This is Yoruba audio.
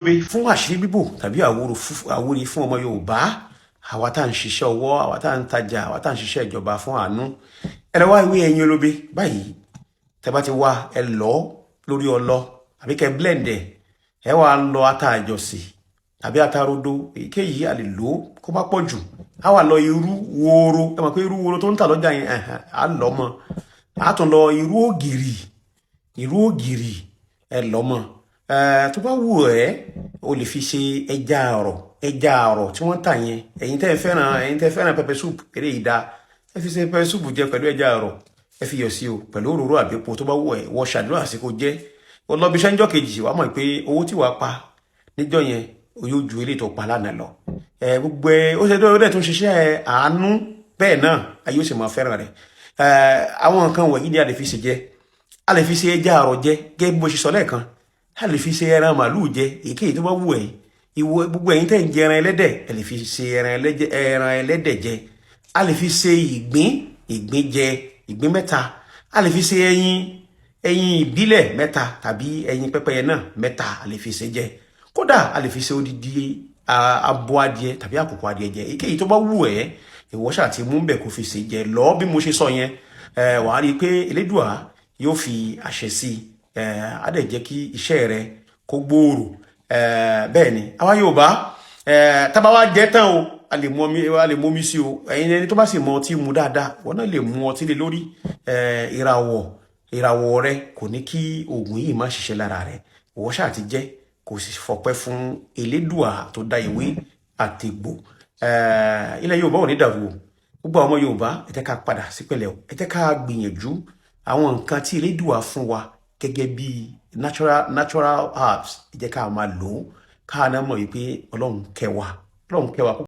Fún àṣírí bíbò tàbí àwúre fún ọmọ Yorùbá, àwa tá à ń ṣiṣẹ́ ọwọ́, àwa tá à ń tajà, àwa tá à ń ṣiṣẹ́ ìjọba, fún àánú, ẹ lọ wá ewé ẹyin olóbe báyìí. Tẹ́ bá ti wá, ẹ lọ lórí ọlọ àbí kẹ́ blend ẹ. Ẹ wá lọ ata àjọsì tàbí ata rodo, èyíkéyìí a lè lò ó, kó má pọ̀ jù. Á wà lọ irú wóró. Ẹ mọ̀ pé irú wóró tó ń tà lọ́jà yẹn, á lọ mọ́. Á tún lọ irú ògìrì, irú ògìrì ẹ lọ mọ́. Tó bá wù ẹ́, o lè fi ṣe ẹja àrọ̀, ẹja àrọ̀ tí wọ́n tà yẹn. Ẹ̀yin tẹ́ fẹ́ràn pepper soup, eré yìí dáa. Ẹ fi ṣe pepper soup jẹ pẹ̀lú ẹja àrọ̀. Ẹ fi yọ̀ sí o pẹ̀lú òróró àbípo tó bá wù ẹ́. Wọ́n ṣàdúrà sí kó jẹ́ o lọ bí iṣẹ́ níjọ́ kejì, wàá mọ̀ pé owó tí wàá pa níjọ́ yẹn, o yóò ju eléyìí tó pa lánàá lọ. Ẹ gbogbo ẹ ó ṣe tó dẹ̀ tún ṣiṣẹ́ àánú bẹ́ẹ̀ náà, ayé ó sì máa fẹ́ràn rẹ̀. Ẹ àwọn nǹkan wọ̀nyí ni a lè fi ṣe jẹ. A lè fi ṣe ẹja àrọ̀ jẹ gẹ́gẹ́ bí mo ṣe sọ lẹ́ẹ̀kan. A lè fi ṣe ẹran màlúù jẹ, èyíkéyìí tó bá wù ẹ́. Ìwọ gbogbo ẹ̀yin tẹ́ ń jẹ ẹran ẹlẹ́dẹ̀, ẹ lè fi ṣe ẹran ẹlẹ́dẹ̀ jẹ. A lè fi ṣe ìgbín, ìgbín jẹ, ìgbín mẹ́ta. A lè fi ṣe ẹyin, ẹyin ìbílẹ̀ mẹ́ta tàbí ẹyin pẹ́pẹ́yẹ náà mẹ́ta, a lè fi ṣe jẹ. Kódà a lè fi ṣe odidi abo adìẹ tàbí àkùkọ adìẹ jẹ. Èyíkéyìí tó bá wù ẹ́, ìwọ ṣáà ti mú bẹ̀ kó fi ṣe jẹ lọ bí mo ṣe sọ yẹn. Wàá rí i pé Elédùà yóò fi àṣẹ sí i, á dẹ̀ jẹ́ kí iṣẹ́ rẹ kó gbòòrò. Bẹ́ẹ̀ ni àwa Yorùbá, tá bá wá jẹ tán o, a lè mú omi sí o. Ẹ̀yin ẹni tó bá sì mọ ọtí mu dáadáa, wọn náà lè mu ọtí lé lórí. Ìràwọ̀ rẹ kò ní kí oògùn yìí má ṣiṣẹ́ lára rẹ. Ìwọ ṣáà ti jẹ́ kò sì fọpẹ́ fún Elédùà tó dá ìwé àtẹ̀gbò. Ilẹ̀ Yorùbá ò ní dàrú o. Gbogbo àwọn ọmọ Yorùbá, ẹ jẹ́ ká padà sípìlẹ̀ o. Ẹ jẹ́ ká gbìyànjú àwọn nǹkan tí Elédùà fún wa gẹ́gẹ́ bí natural herbs. Ẹ jẹ́ ká máa lò ó, ká náà mọ̀ wípé Ọlọ́run kẹ́ wa, Ọlọ́run kẹ́ wa púpọ̀.